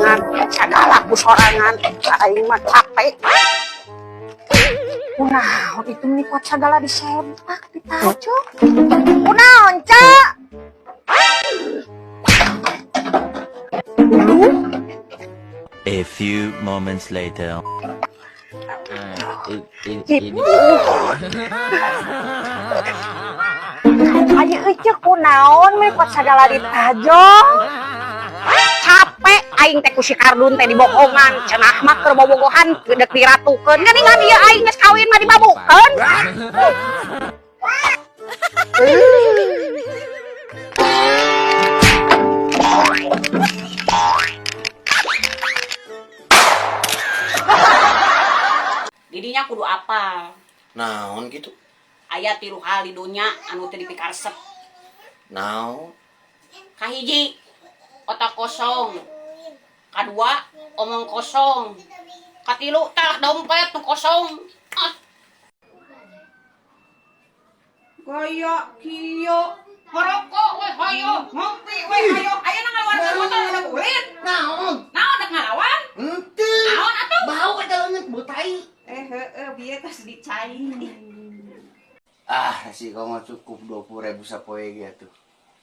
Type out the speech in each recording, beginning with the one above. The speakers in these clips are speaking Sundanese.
Sorangan, sagala ku sorangan. Aing mah capek. Kunaon itu meni kuat sagala disempak ditajong. Kunaon, Cak? A few moments later. Gitu. Ayo euy kunaon meni kuat sagala ditajong. Capek aing teh ku si Kardun teh dibohongan, cenah mah keur bobogohan deuk diratukeun. Geuningan ieu aing geus kawin mah dibabukeun. Didinya kudu apal. Naon gitu? Aya tilu hal di dunya anu teu dipikaresep. Naon? Kahiji, otak kosong. Kadua, omong kosong. Katilu, tah dompet nu kosong. Ah. Gaya kieu ngerokok we hayo, ngopi we hayo. Ayeuna ngaluarkeun motor ada kulit. Naon? Naon dek ngalawan? Henteu. Naon atuh? Bau eta leungeut bau tai. Eh heueuh bieu tos dicai. Ah, si kamu cukup 20.000 sapoe ge atuh.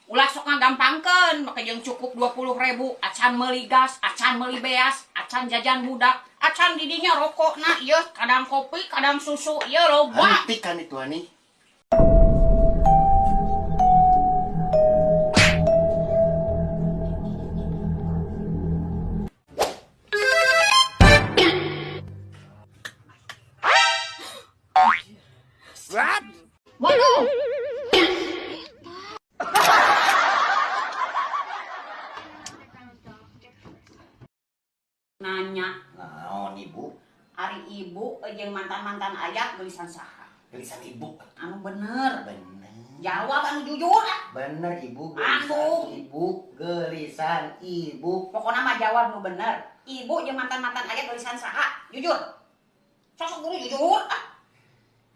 Ulah sok ngagampangkeun, make jeung cukup 20.000, acan meuli gas, acan meuli beas, acan jajan budak, acan didinya rokokna ieu, kadang kopi, kadang susu, ieu loba. Hentikan itu Ani. Waduh. Nanya, Naon ibu? ari ibu jeung mantan-mantan ayah geulisan saha? Gelisan ibu. Anu bener. Bener. Jawab anu jujur ah. Bener ibu gelisan Anu. ibu gelisan ibu. Pokoknya mah jawab nu bener. Ibu jeung mantan-mantan ayah geulisan saha? Jujur. Sosok guru jujur ah.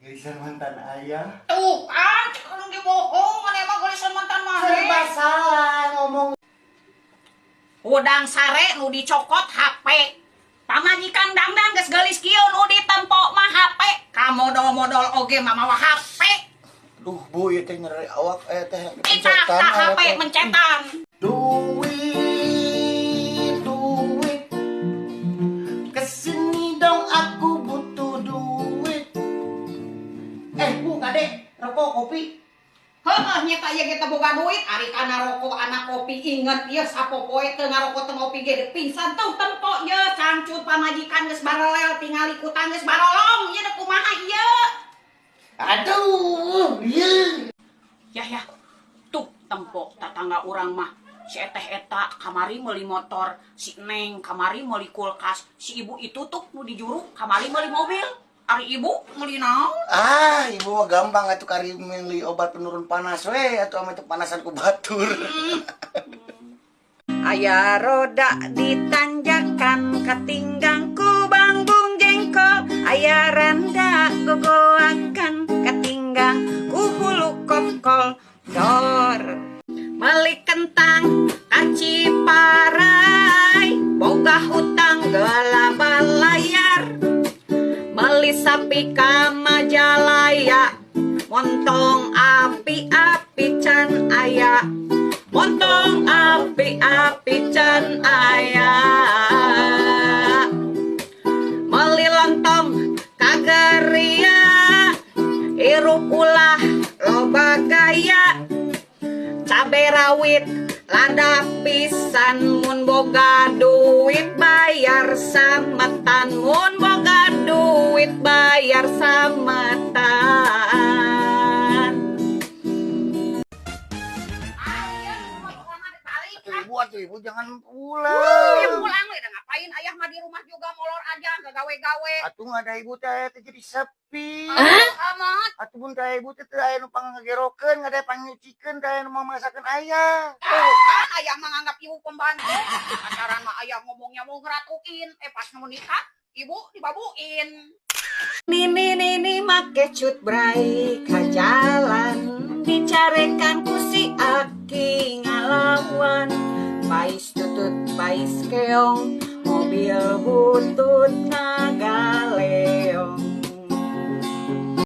Gelisan mantan ayah. Tuh kan, cek anu ge bohong, maneh mah geulisan mantan maneh. Serba salah ngomong. Udang sare nu dicokot HP. Pamajikan dangdang geus geulis kieu nu ditempo mah HP. Kamodol-modol oge mah mawa HP. Duh bu, ieu teh nyeri awak teh Kita tah HP mencetan. Duit, duit. Kesini dong aku butuh duit. Bu kade, rokok kopi. Heuh nya ieu ge teu boga duit, ari kana rokok anak kopi inget ieu sapopoe teu ngarokok teu ngopi ge pingsan tuh tempo ieu cangcut pamajikan geus barelel tingali kutang geus barolong ieu dek kumaha ieu. Aduh, ieu. Ya ya, tuh tempo tatangga urang mah si eteh eta kamari meuli motor, si neng kamari meuli kulkas, si ibu itu tuh nu dijuru kamari meuli mobil. Ari ibu meuli naon? Ah, ibu mah gampang atuh kari meuli obat penurun panas we atuh ame teu panasan ku batur. Aya roda ditanjakan katinggang ku bangbung jengkol, aya randa gogoakan katinggang ku hulu kokol dor. Meuli kentang ka Ciparai, boga hutang gelaba layar. Meuli sapi ka Majalaya, montong api-api can aya. Montong api-api can aya. Meuli lontong ka Geria, hirup ulah loba gaya. Cabe rawit lada pisan mun boga duit bayar sametan, mun boga duit bayar sametan. Ibu, atuh ibu jangan pulang. Ya pulang we, dah ngapain ayah mah di rumah juga molor aja nggak gawe-gawe. Atuh nggak ada ibu teh teh jadi sepi. Amat. Atuh mun teh ibu teh teu aya nu pangagerokeun, nggak ada pangnyucikeun, teh aya nu mamasakeun ayah. Tuh kan ayah mah nganggap ibu pembantu. Pacaran mah ayah ngomongnya mau ngeratuin, pas mau nikah ibu dibabuin. Nini nini make cut brai ka jalan, dicarekan ku si aki ngalawan. Pais tutut, pais keong.